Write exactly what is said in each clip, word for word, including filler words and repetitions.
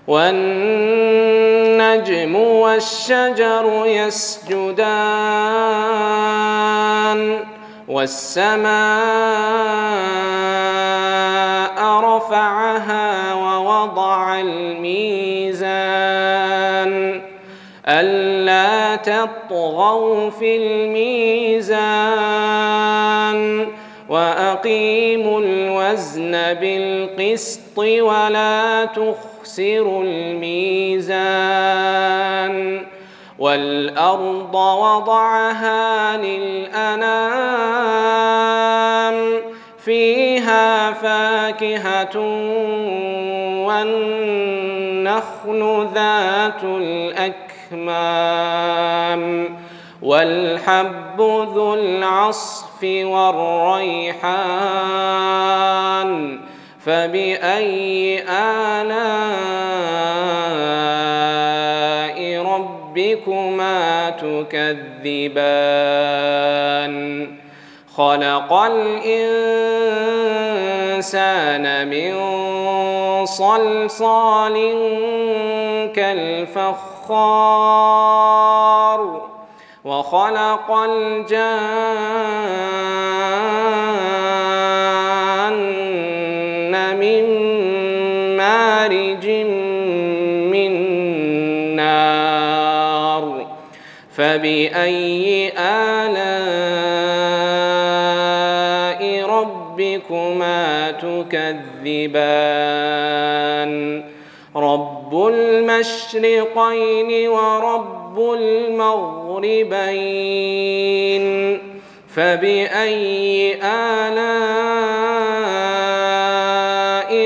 والنجم والشجر يسجدان. والسماء رفعها ووضع الميزان. ألا تطغوا في الميزان. وأقيموا الوزن بالقسط ولا تخسروا الميزان. والأرض وضعها للأنام. فيها فاكهة والنخل ذات الأكمام. والحب ذو العصف والريحان. فبأي آلاء ربكما تكذبان؟ خلق الإنسان من صلصال كالفخار. وخلق الجان من مارج من نار. فبأي آلاء ربكما تكذبان؟ رب المشرقين ورب المغربين. فبأي آلاء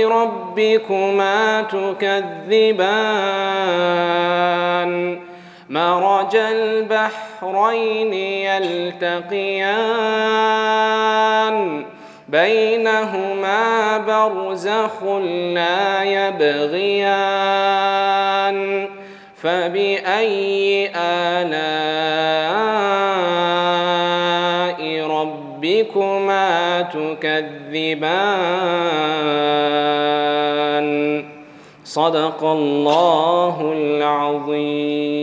ربكما تكذبان؟ مرج البحرين يلتقيان. بينهما برزخ لا يبغيان. فبأي آلاء ربكما تكذبان؟ صدق الله العظيم.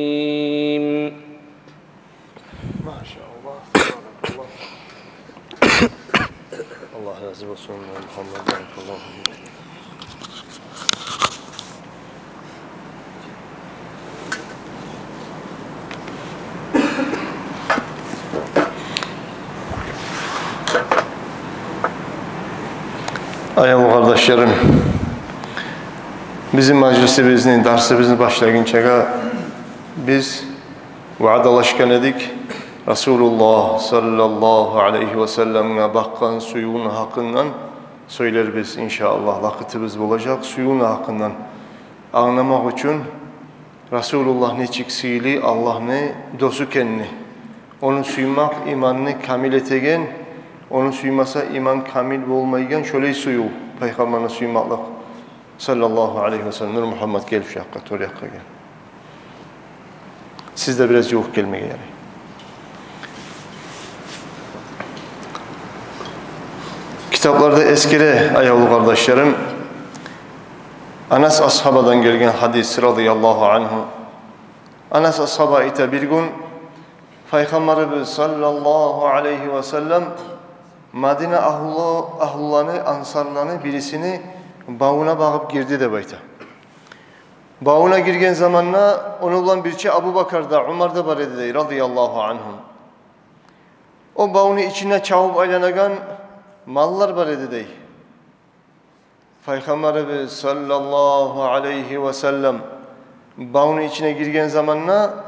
Машаллагь, tabаракаллагь. Аллагь рази болсун, Мухаммад баракаллагьу фик. Аявлу къардашларым, бизин мажлисибизни, дарсыбызны башлагъынчагъа биз ваъдалашгъан эдик, Расулуллагь саллаллагьу алайгьи васалламгъа бакъгъан сюювню гьакъындан сёйлербиз, иншааллагь, вакътибиз болажакъ. Сюювню гьакъындан англамакъ учун, Расулуллагь нечик сыйлы Аллагьны досу экенни, ону сюймек иманны камил этеген, ону сюймесе иман камил болмайгъан, шолай сююв, Пайхаммарны сюймеклик. Саллаллагьу алайгьи васаллам. Нур Мухаммад, гел шу якъгъа, тёр якъгъа гел. Сиз де бираз ювукъ гелмеге ярай. Китапларда эсгере, аявлу къардашларым, Анас асгьабадан гелген гьадис, радияллагьу ангьу. Анас асгьаба айта: бир гюн Пайхаммарыбыз саллаллагьу алайгьи васаллам Мадина агьлу-, агьлуланы, ансарланы бирисини бавуна багъып гирди деп айта. Бавуна гирген заманда ону булан бирче Абубакар да, Умар да бар эди дей, радияллагьу ангьум. О бавну ичинде чавуп айланагъан маллар бар эди дей. Пайхаммарыбыз саллаллагьу алайгьи васаллам бавну ичине гирген заманда,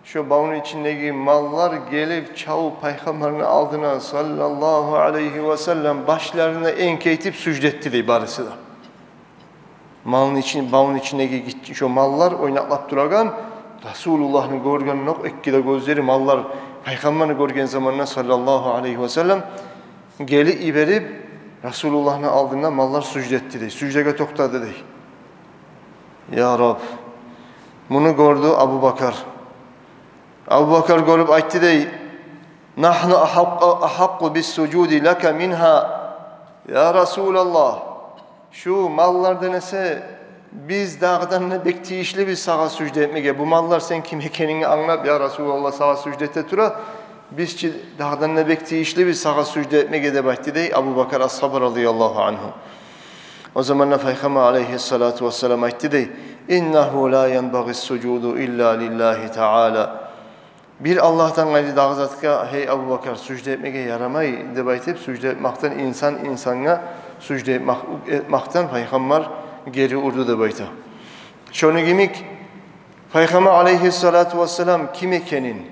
шо бавну ичиндеги маллар гелип чавуп Пайхаммарны алдына, саллаллагьу алайгьи васаллам, башларын энкейтип сужда этди дей барысы да. Малны ичин, бавну ичиндеги гич-, шо маллар ойнакълап турагъан, Расулуллагьны гёргенокъ эки де гёзлери, маллар Пайхаммарны гёрген заманда, саллаллагьу алайгьи васаллам, гелип йиберип, Расулуллагьны алдында маллар сужда этди дей, суждагъа токътады дей. Я Раб, муну гёрдю Абубакар. Абубакар гёрюп айтды дей: «Нагьну агьакъкъу, агьакъкъу бис-сужуди лака мингьа». Я Расулаллагь, шу маллардан эсе «Биз дагъыдан да бек тийишлибиз сагъа сужда этмеге. Бу маллар сен ким экенинги англап, я Расулаллагь, сагъа сужда эте тура. Биз чи дагъыдан да бек тийишлибиз сагъа сужда этмеге», — деп айтды дей Абу Бакр асгьаба радияллагьу ангьу. О заманда Пайхаммар алайгьиссалату вассалам айтды дей: «Иннагьу ла янбагъи суджуду илла лиллагьи таала». «Бир Аллагьдан къайры дагъы затгъа, гьей Абу Бакр, сужда этмеге ярамай», — деп айтып, сужда этмакъдан, инсан инсангъа сужда этмакъ-, этмакъдан Пайхаммар гери урду деп айта. Шону йимик, Пайхаммар алайгьиссалату вассалам ким экенин,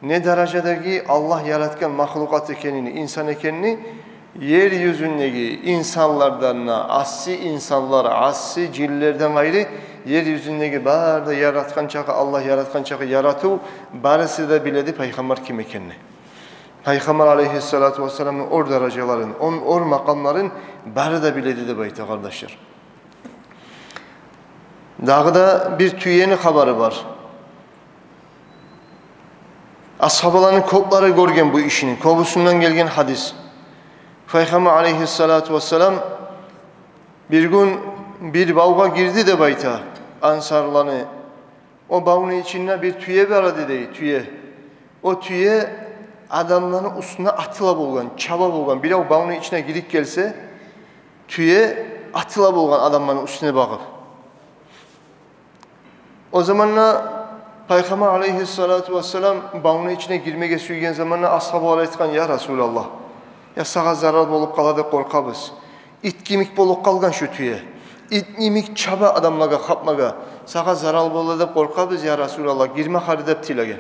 не даражадагъы Аллагь яратгъан махлукъат экенин, инсан экенин, ер юзюндеги инсанлардан да, асси инсанлар, асси жинлерден къайры, ер юзюндеги бары да яратгъан чакъы, Аллагь яратгъан чакъы яратыв, барысы да биледи Пайхаммар ким экенин. Пайхаммар алайгьиссалату вассаламны оьр даражаларын, он оьр макъамларын бары да биледи деп айта, къардашлар. Дагъы да бир тюени хабары бар. Асгьабаланы кёплери гёрген бу ишни, кёбюсюнден гелген гьадис. Пайхаммар алайгьиссалату вассалам бир гюн бир бавгъа гирди деп айта, ансарланы. О бавну ичинде бир тюе бар эди дей, тюе. О тюе адамланы уьстюне атыла болгъан, чаба болгъан. Бирев бавну ичине гирип гелсе, тюе атыла болгъан адамланы уьстюне багъып. О заманда Пайхаммар алайгьиссалату вассалам бавну ичине гирмеге сюйген заманда асгьабалар айтгъан: «Я Расулаллагь, я сагъа зарал болуп къала деп къоркъабыз. Ит йимик болуп къалгъан шу тюе. Ит йимик чаба адамлагъа, хапмагъа. Сагъа зарал бола деп къоркъабыз, я Расулаллагь, гирме гьари», — деп тилеген.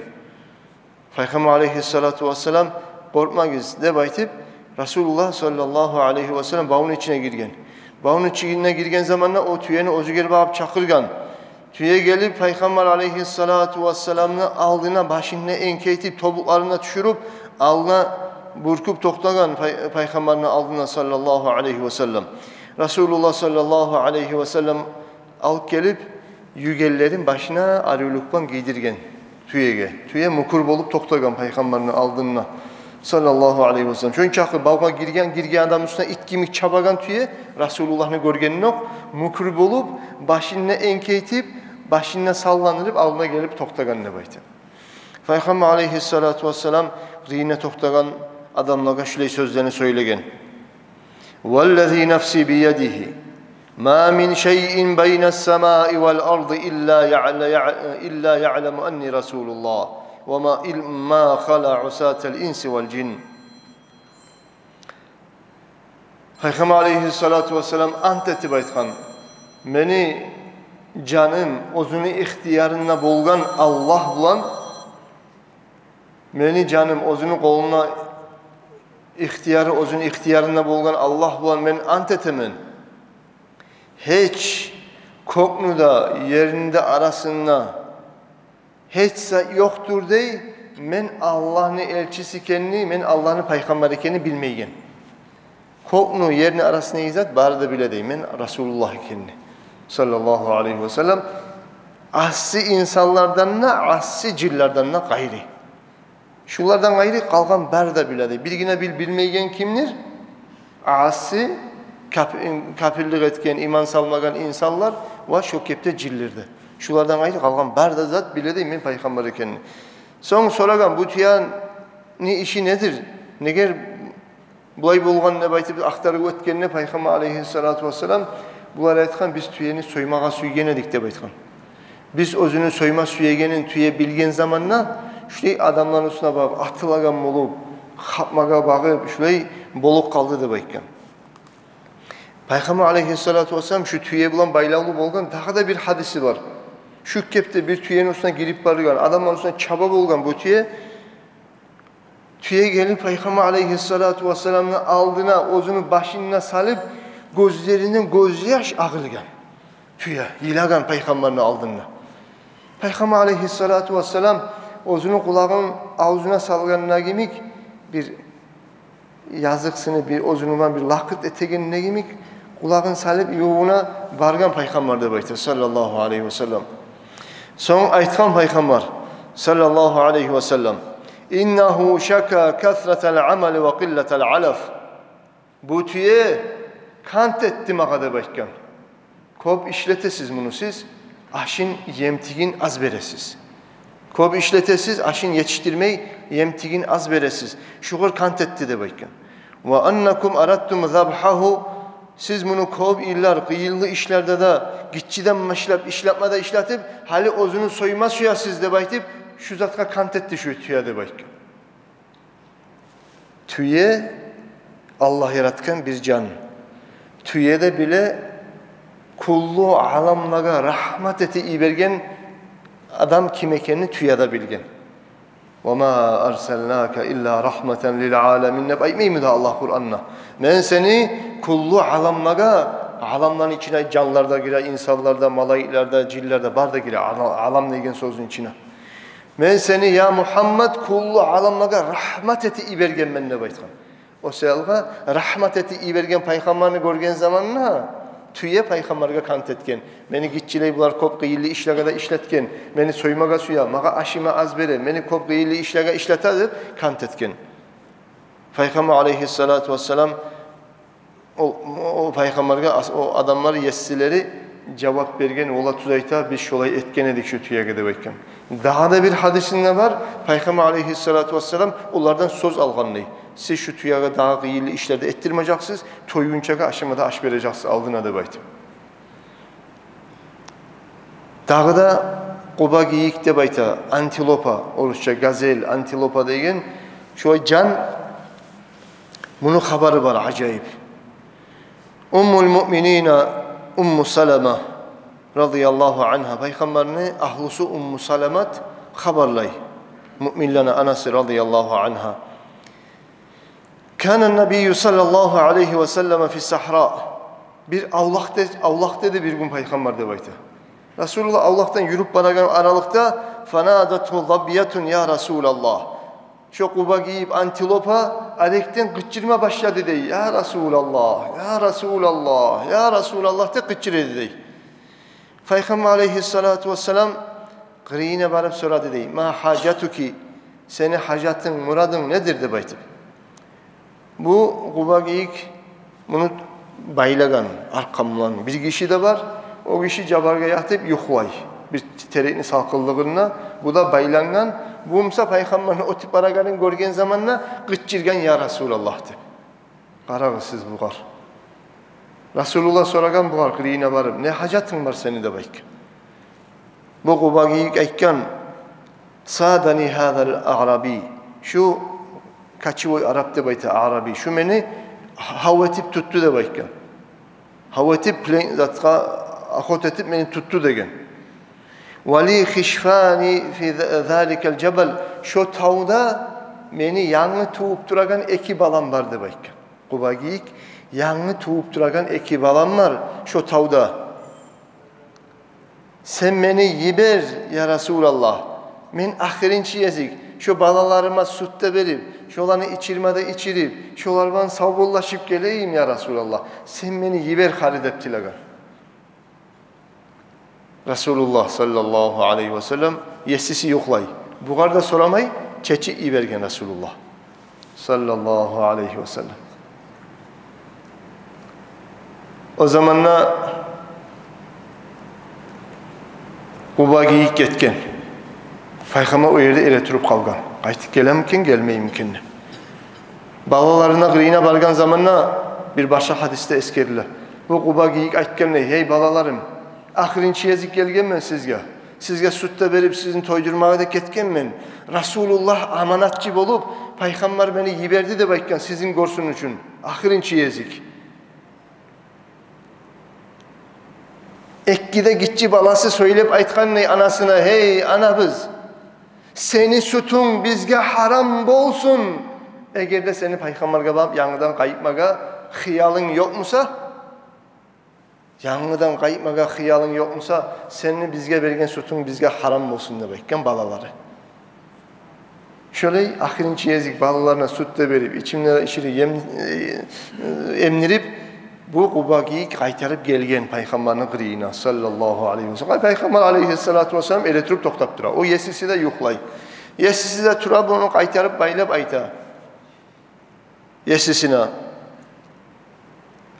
Пайхаммар алайгьиссалату вассалам: «Къоркъмагъыз», — деп айтып, Расулуллагь саллаллагьу алайгьи вассалам бавну ичине гирген. Бавну ичине гирген заманда о тюени оьзю гелип алып чакъыргъан. Тюе гелип, Пайхаммар алайгьиссалату вассаламны алдына башын да энкейтип, тобукъларын да тюшюрюп, алдына буйрукъ токътагъан Пай-, Пайхаммарны алдына саллаллагьу алайгьи вассалам. Расулуллагь саллаллагьу алайгьи вассалам алып гелип, югенлерин башына арив юлюкмен гийдирген тюеге. Тюе мюкюр болуп токътагъан Пайхаммарны алдында, саллаллагьу алайгьи вассалам. Шончакъы бавгъа гирген, гирген адамны уьстюне ит йимик чабагъан тюе, Расулуллагьны гёргенинок, мюкюр болуп, башын да энкейтип, башын да салландырып, алдына гелип токътагъан деп айта. Пайхаммар алайгьиссалату вассалам къырыйына токътагъан адамлагъа шулай сёзлени сёйлеген: «Валлази нафси биядигьи, ма мин шайин байна ссамаи вал арди илла яъла-, яъ-, илла яъламу анни расулуллагь, ва ма ил-, ма хала усатал инси вал жин». Пайхаммар алайгьиссалату вассалам ант этип айтгъан: «Мени жаным оьзюню ихтиярында болгъан Аллагь булан, мени жаным оьзюню къолунда, ихтияры оьзюню ихтиярында болгъан Аллагь булан мен ант этемен. Гьеч кёкню де, ерни де арасында гьеч зат ёкъдур, — дей, — мен Аллагьны элчиси экенни, мен Аллагьны пайхаммары экенни билмейген. Кёкню, ерни арасындагъы зат бары да биле, — дей, — мен Расулуллагь экенни, саллаллагьу алайгьи вассалам, асси инсанлардан да, асси жинлерден де къайры. Шулардан къайры къалгъан бары да биле, — дей. — Биргине бил-, билмейген кимдир? Асси, кап-, капирлик этген, иман салмагъан инсанлар ва шо кепде жинлер де. Шулардан къайры къалгъан бары да зат биле, — дей, — мен пайхаммар экенни». Сонг сорагъан: «Бу тюени иши недир? Негер булай болгъан?» — деп айтып, ахтарып оьтгенде, Пайхаммар алайгьиссалату вассалам: «Булар айтгъан, биз тюени соймагъа сюйген эдик», — деп айтгъан. «Биз оьзюню сойма сюегенин тюе билген заманда, шулай адамланы уьстюне багъып, атылагъан болуп, хапмагъа багъып, шулай болуп къалды», — деп айтгъан. Пайхаммар алайгьиссалату вассалам шу тюе булан байлавлу болгъан дагъы да бир гьадиси бар. Шу кепде бир тюени уьстюне гирип баргъан, адамланы уьстюне чаба болгъан бу тюе. Тюе гелип Пайхаммар алайгьиссалату вассаламны алдына оьзюню башын да салып, гёзлеринден гёзьяш агъылгъан. Тюе йылагъан Пайхаммарны алдында. Пайхаммар алайгьиссалату вассалам оьзюню къулагъын авзуна салгъанда йимик, бир языкъсынып, бир оьзюню булан бир лакъыр этегенде йимик, къулагъын салып, ювугъуна баргъан Пайхаммар деп айта, саллаллагьу алайгьи вассалам. Сонг айтгъан Пайхаммар, саллаллагьу алайгьи вассалам: «Иннагьу шака касратал амали ва къиллатал алаф». «Бу тюе кант этди магъа», — деп айтгъан. Кёп ишлетесиз муну сиз, ашын, емтигин аз бересиз. Кёп ишлетесиз, ашын етишдирмей, емтигин аз бересиз. Шугъар кант этди деп айтгъан. Ва аннакум арадтум забгьагьу, сиз муну кёп йыллар, къыйынлы ишлерде де, гиччиден башлап, ишлетме де ишлетип, гьали оьзюню сойма сюесиз деп айтып, шу затгъа кант этди шу тюе деп айтгъан. Тюе Аллагь яратгъан бир жан. Тюе де биле, куллу аламлагъа рагьмат этип йиберген адам ким экенин тюе де билген. «Ва ма арсалнака илла рагьматан лил аламин» деп айтмаймы да Аллагь Къуранда? Мен сени куллу аламлагъа, аламланы ичине жанлар да гире, инсанлар да, малайиклер де, жинлер де, бар да гире, ала-, алам деген сёзню ичине. Мен сени, я Мугьаммад, куллу аламлагъа рагьмат этип йибергенмен деп айтгъан. О саялгъа рагьмат этип йиберген пайхаммарны гёрген заманда тюе пайхаммаргъа кант этген. Мени гиччилей булар кёп къыйынлы ишлеге де ишлетген. Мени соймагъа сюе, магъа ашыма аз бере, мени кёп къыйынлы ишлеге ишлете деп кант этген. Пайхаммар алейгьиссалату вассалам о, о пайхаммаргъа ас-, о адамлар есилери жавап берген, олар тюз айта, биз шолай этген эдик шу тюеге деп айтгъан. Дагъы да бир гьадисинде бар, пайхаммар алейгьиссалату вассалам олардан сёз алгъандай: «Сиз шу тюеге дагъы къыйынлы ишлер де этдирмежексиз, тойгъунчагъа ашыма да аш бережексиз алдына», – деп айтып. Дагъы да къуба гийик деп айта, антилопа, орусча газель, антилопа деген, шолай жан, муну хабары бар, ажайып. Уммул муъминина Умму Салама радияллагьу ангьа, пайхаммарны агьлюсю Умму Саламат хабарлай, муъминлени анасы радияллагьу ангьа. Кана ннабийю саллаллагьу алайгьи ва саллама фи сагьра. Бир авлакъда, авлакъда эди бир гюн пайхаммар деп айта. Расулуллагь авлакъдан юрюп барагъан аралыкъда, фанадатгьу забиятун: «Я Расулаллагь». Шо къуба гийик антилопа арекден къычырма башлады дей: «Я Расулаллагь, я Расулаллагь, я Расулаллагь», – деп къычыра эди дей. Пайхаммар алейгьиссалату вассалам къырыйына барып сорады дей: «Ма гьажатуки? Сени гьажатынг, мурадынг недир?» – деп айтып. Бу къуба гийик муну байлагъан аркъамдан. Бир гиши де бар, о гиши жабаргъа ятып юхлай. Бир терекни салкъынлыгъында бу да байлангъан. Бу буса пайхаммарны оьтюп барагъанын гёрген заманда къычыргъан: «Я Расулаллагь», – деп. Къарагъыз сиз бугъар. Расулуллагь сорагъан бугъар къырыйына барып: «Не гьажатынг бар сени?» – деп айтгъан. Бу къуба гийик айтгъан: «Садани гьазал аъраби». Шу кочевой араб деп айта, аъраби. Шу мени гьав этип тутду деп айтгъан. Гьав этип, плен затгъа охота этип мени тутду деген. «Ва ли хишфани фи за-, заликал жабал». Шо тавда мени янгы тувуп турагъан эки балам бар деп айтгъан. Къуба гийик: «Янгы тувуп турагъан эки балам бар шо тавда. Сен мени йибер, я Расулаллагь. Мен ахырынчы гезик шо балаларыма сют де берип, шоланы ичирме де ичирип, шолар булан савболлашып гелейим, я Расулаллагь. Сен мени йибер хари», – деп тилеген. Расулуллагь саллаллагьу алайгьи ва саллам, есиси юхлай. Бугъар да сорамай, чечип йиберген Расулуллагь саллаллагьу алайгьи ва саллам. О заманда къуба гийик гетген. Пайхаммар о ерде эретуруп къалгъан. Къайтып гелемикен, гелмеймикен деп. Балаларына къырыйына баргъан заманда, бир башгъа гьадисде эсгериле, бу къуба гийик айтгъандай: «Гьей балаларым, ахырынчы гезик гелгенмен сизге. Сизге сют де берип, сизин тойдурмагъа да гетгенмен. Расулуллагь аманатчы болуп, пайхаммар мени йиберди деп айтгъан, сизин гёрсюн учун. Ахырынчы гезик». Эки де гиччи баласы сёйлеп айтгъандай анасына: «Гьей анабыз, сени сютюнг бизге гьарам болсун. Эгер де сени пайхаммаргъа барып янгыдан къайтмагъа хыялынг ёкъ буса, янгыдан къайтмагъа хыялынг ёкъ буса, сени бизге берген сютюнг бизге гьарам болсун», – деп айтгъан балалары. Шолай ахырынчы гезик балаларына сют де берип, ичимлик де ичирип, эм-, э, эмдирип, бу къуба гийик къайтарып гелген пайхаммарны къырыйына саллаллагьу алайгьи ва саллам. Пайхаммар алайгьиссалату вассалам эретуруп токътап тура. О есиси де юхлай. Есиси де тура, буну къайтарып байлап айта есисине: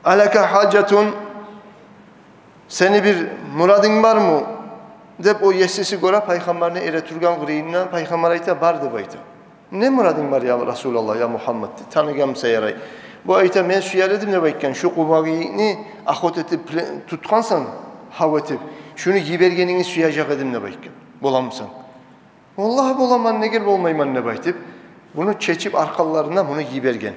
«Алака гьажатун?» «Сени бир мурадынг бармы?» — деп, о есиси гёре пайхаммарны эретургъан къырыйына, пайхаммар айта: «Бар», — деп айта. «Не мурадынг бар, я Расулаллагь, я Мугьаммад?» — деп. Таныгъан буса ярай. Бу айта: «Мен сюер эдим, — деп айтгъан, — шу Къуба гийикни охота этип пле-, тутгъансан, гьав этип, шуну йибергенинги сюежек эдим, — деп айтгъан. — Боламысан?» «Валлагь, боламан, неге болмайман», — деп айтып, буну чечип аркъанларына, муну йиберген.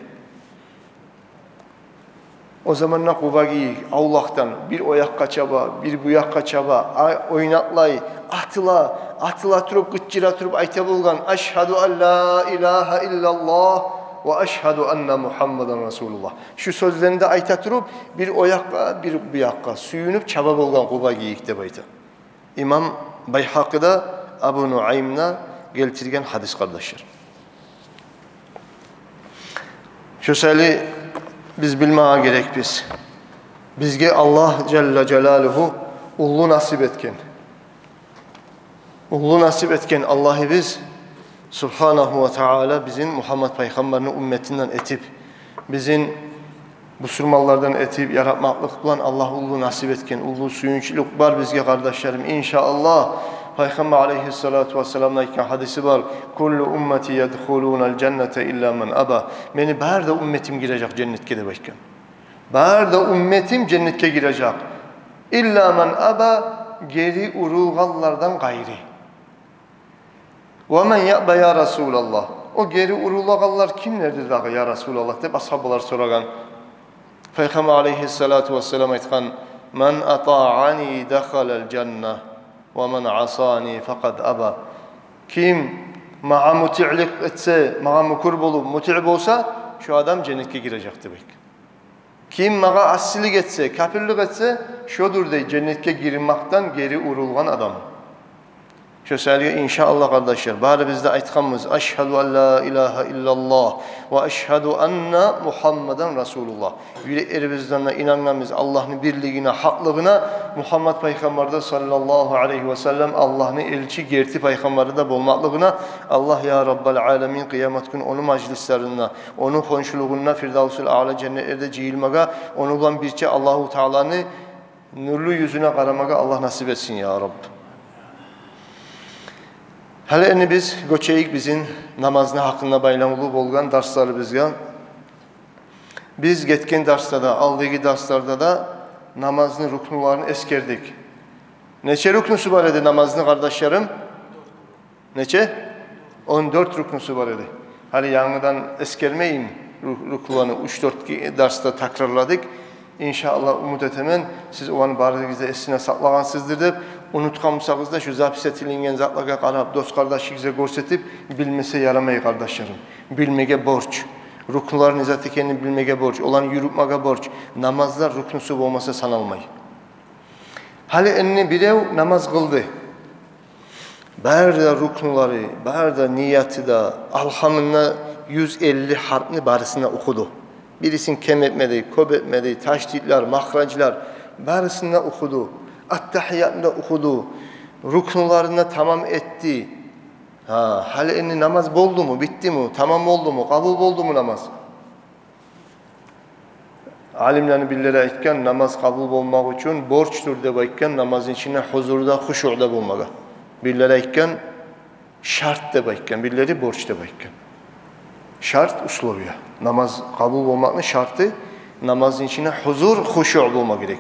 О заманда Къуба гийик авлакъдан бир о якъгъа чаба, бир бу якъгъа чаба, а-, ойнакълай, атыла, атыла туруп, къычыра туруп айта болгъан: «Ашгьаду ан ла илагьа иллаллагь ва ашгьаду анна Мугьаммадан расулуллагь». Шу сёзлени де айта туруп, бир о якъгъа, бир бу якъгъа сююнюп чаба болгъан Къуба гийик, деп айта. Имам Байгьакъи де, Абу Нуайм де гелтирген гьадис, къардашлар. Шо саялы биз билмеге герекбиз. Бизге Аллагь жалла жалалугьу уллу насип этген. Уллу насип этген Аллагьыбыз субгьанагьу ва тааля бизин Мугьаммад пайхаммарны умметинден этип, бизин бусурманлардан этип яратмакълыкъ булан Аллагь уллу насип этген, уллу сююнчлюк бар бизге, къардашларым. Иншааллагь, пайхаммар алайгьиссалату вассаламны айтгъан гьадиси бар: «Куллу уммати ядхулунал жанната илла ман аба». Мени бары да умметим гирежек женнетге, деп айтгъан. Бары да умметим женнетге гирежек. «Илла ман аба», гери урулгъанлардан къайры. «Ва ман яъба, я Расулаллагь?» О гери урулагъанлар кимлердир дагъы, я Расулаллагь, деп асгьабалар сорагъан. Пайхаммар алайгьиссалату вассалам айтгъан: «Ман атаани дахалал жанна, ва ман асани факъад аба». Ким магъа мутиълик этсе, магъа мюкюр болуп мутиъ болса, шо адам женнетге гирежек, деп айтгъан. Ким магъа асилик этсе, капирлик этсе, шодур, дей, женнетге гирмекден гери урулгъан адам. Шо саялы, иншааллагь, къардашлар, барыбыз да айтгъанбыз: «Ашгьаду ан ла илагьа иллаллагь ва ашгьаду анна Мугьаммадан расулуллагь». Юреклерибизден де инангъанбыз Аллагьны бирлигине, гьакълыгъына, Мугьаммад пайхаммар да, саллаллагьу алайгьи ва саллам, Аллагьны элчи, герти пайхаммары да болмакълыгъына. Аллагь, я Раббал аламин, къыямат гюн ону мажлислеринде, ону хоншулугъунда Фирдавсул аъла женнетлерде жыйылмагъа, ону булан бирче Аллагьу Тааланы нюрлю юзюне къарамагъа Аллагь насип этсин, я Рабб. Гьали энни биз гёчейик бизин намазны гьакъына байлавлу болгъан дарсларыбызгъа. Биз гетген дарсда да, алдагъы дарсларда да намазны рукнуларын эсгердик. Нече рукнусу бар эди намазны, къардашларым? Нече? Он дёрт рукнусу бар эди. Гьали янгыдан эсгермейим ру-, рукнуланы, уьч-дёрт ки-, дарсда такрарладыкъ. Иншааллагь, умут этемен, сиз оланы барыгъыз да эсине сакълагъансыздыр деп. Унутгъан бусагъыз да, шу запись этилинген затлагъа къарап, дос-къардашыгъызгъа гёрсетип, билмесе ярамай, къардашларым. Билмеге борч. Рукнулар не зат экенин билмеге борч, оланы юрютмеге борч. Намазлар рукнусу болмаса саналмай. Гьали энни бирев намаз къылды. Бары да рукнулары, бары да нияты да, алгьамында юз элли гьарпны барысын да охуду. Бирисин кем этмеди, кёп этмеди, ташдидлер, махражлар, барысын да охуду. Аттагьиятны да охуду. Рукнуларын да тамам этди. Гьа, гьали энни намаз болдуму, битдими, тамам болдуму, къабул болдуму намаз? Алимлени бирлери айтгъан, намаз къабул болмакъ учун борчдур деп айтгъан намазны ичинде гьузур да, хушуъ да болмагъа. Бирлери айтгъан, шарт деп айтгъан, бирлери борч деп айтгъан. Шарт, условия. Намаз къабул болмакъны шарты, намазны ичинде гьузур, хушуъ болма герек.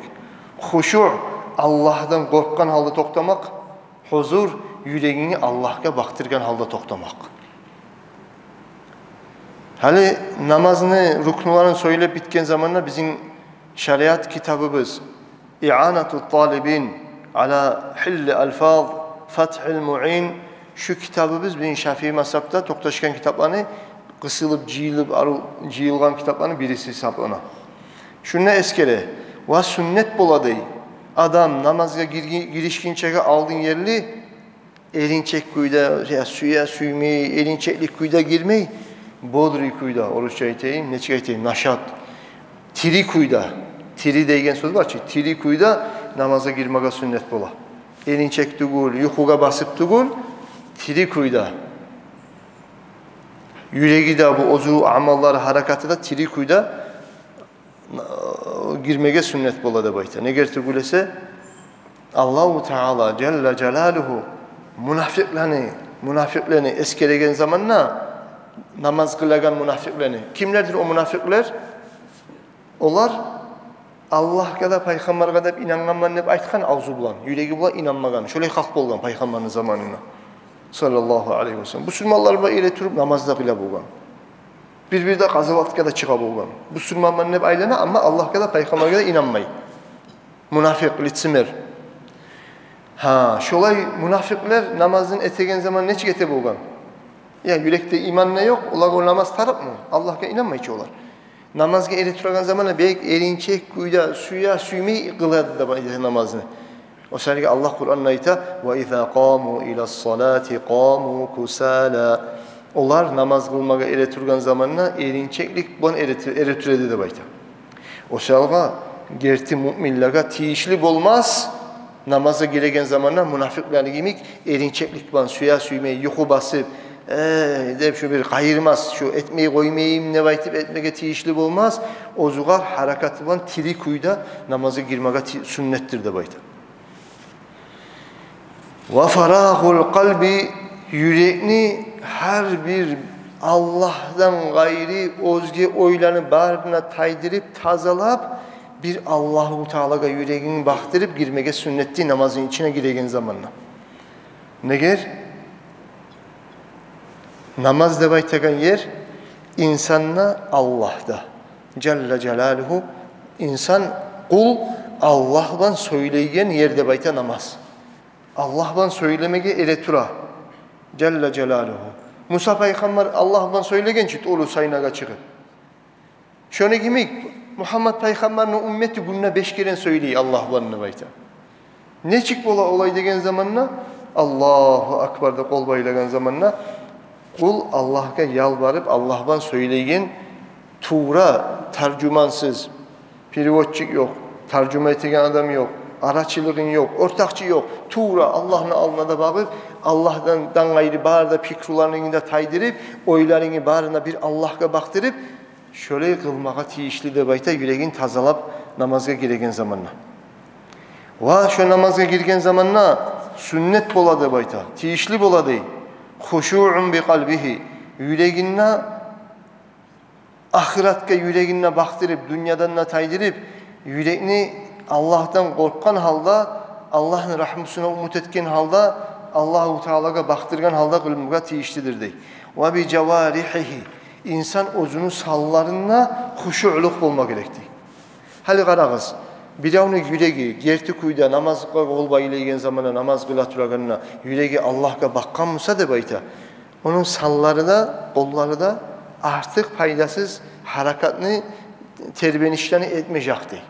Хушуъ — Аллагьдан къоркъгъан гьалда токътамакъ. Гьузур — юрегингни Аллагьгъа бакъдыргъан гьалда токътамакъ. Гьали намазны рукнуларын сёйлеп битген заманда, бизин шариат китабыбыз Иъанату т-талибин ала гьилли алфаз Фатгьил Муин, шу китабыбыз бизин шафии мазгьабда токъташгъан китапланы, къысылып, жыйылып, ару-, жыйылгъан китапланы бириси гьисаплана. Шунда эсгере: ва сюннет бола, дей, адам намазгъа гирги-, гиришгинчеге алдын ерли эринчек кюйде, я сюе, сюймей, эринчеклик кюйде гирмей, бодрый кюйде, орусча айтайым, нечик айтайым, нашат, тири кюйде, тири деген сёз бар чы, тири кюйде намазгъа гирмеге сюннет бола. Эринчек тюгюл, юхугъа басып тюгюл, тири кюйде. Юреги де, бу оьзю амаллары, гьаракаты да тири кюйде гирмеге сюннет бола деп айта. Негер тюгюл эсе, Аллагьу Таала жалла жалалугьу мунафикълени, мунафикълени эсгереген заманда, намаз къылагъан мунафикълени. Кимлердир о мунафикълер? Олар Аллагьгъа да, пайхаммаргъа да инангъанман деп айтгъан авзу булан, юреги булан инанмагъан. Шолай халкъ болгъан пайхаммарны заманында, саллаллагьу алайгьи ва саллам. Бусурманлар булан эретуруп намаз да къыла болгъан. Бир-бирде къазаватгъа да чыгъа болгъан. Бусурманман деп айлана, амма Аллагьгъа да, пайхаммаргъа да инанмай. Мунафикъ, лицемер. Гьа, шолай мунафикълер намазын этеген заман нечик эте болгъан? Я юрекде иман да ёкъ, олагъа о намаз тарыкъмы? Аллагьгъа инанмай чы олар. Намазгъа эретурагъан заманда бек эринчек кюйде, сюе-сюймей къылады деп айта намазны. О саялы Аллагь Къуранда айта: «Ва иза къаму илас-салати къаму кусала». Олар намаз къылмагъа эретургъан заманда эринчеклик булан эрете-, эретура эди деп айта. О саялы герти муъминлеге тийишли болмас, намазгъа гиреген заманда мунафикълени йимик эринчеклик булан, сюе-сюймей, юху басып, э, деп, шу бир къайырмас, шу этмей къоймайым деп айтып этмеге тийишли болмас. Оьзюгер гьаракаты булан, тири кюйде намазгъа гирмеге ти-, сюннетдир деп айта. «Ва фарагъул къалби», юрекни гьар бир Аллагьдан къайры оьзге ойланы барын да тайдырып, тазалап, бир Аллагьу Таалагъа юрегин бакъдырып гирмеге сюннетди намазны ичине гиреген заманда. Неге? Намаз деп айтагъан ер инсан да, Аллагь да. Жалла жалалугьу, инсан, къул Аллагь булан сёйлейген ер деп айта намаз. Аллагь булан сёйлемеге эретура. Жалла жалалугьу. Муса пайхаммар Аллагь булан сёйлеген чи Туру Сайнагъа чыгъып. Шону йимик Мугьаммат пайхаммарны уммети гюнде беш керен сёйлей Аллагь булан деп айта. Нечик бола олай деген заманда, Аллагьу акбар деп къол байлагъан заманда, къул Аллагьгъа ялбарып, Аллагь булан сёйлейген, тувра, таржумансыз, переводчик ёкъ, таржума этеген адам ёкъ, арачылыгъынг ёкъ, ортакъчы ёкъ, тувра Аллагьны алдына да багъып, Аллагьдан къайры бары да пикруларынгны да тайдырып, ойларынгны барын да бир Аллагьгъа бакъдырып, шолай къылмагъа тийишли деп айта, юрегин тазалап намазгъа гиреген заманда. Ва шо намазгъа гирген заманда сюннет бола деп айта, тийишли бола дей. «Хушуъун би къалбигьи», юрегин де ахыратгъа юрегин де бакъдырып, дюньядан да тайдырып, юрекни Аллагьдан къоркъгъан гьалда, Аллагьны рагьмусуна умут этген гьалда, Аллагьу Таалагъа бакъдыргъан гьалда къылмагъа тийишлидир дей. «Ва би жаваригьигьи», инсан оьзюню санларында хушуълукъ болма герек дей. Гьали къарагъыз, биревню юреги герти кюйде намазгъа къол байлайгъан заманда, намаз къыла турагъанда юреги Аллагьгъа бакъгъан буса деп айта, ону санлары да, къоллары да артыкъ пайдасыз гьаракатны, тербенишлени этмежек дей.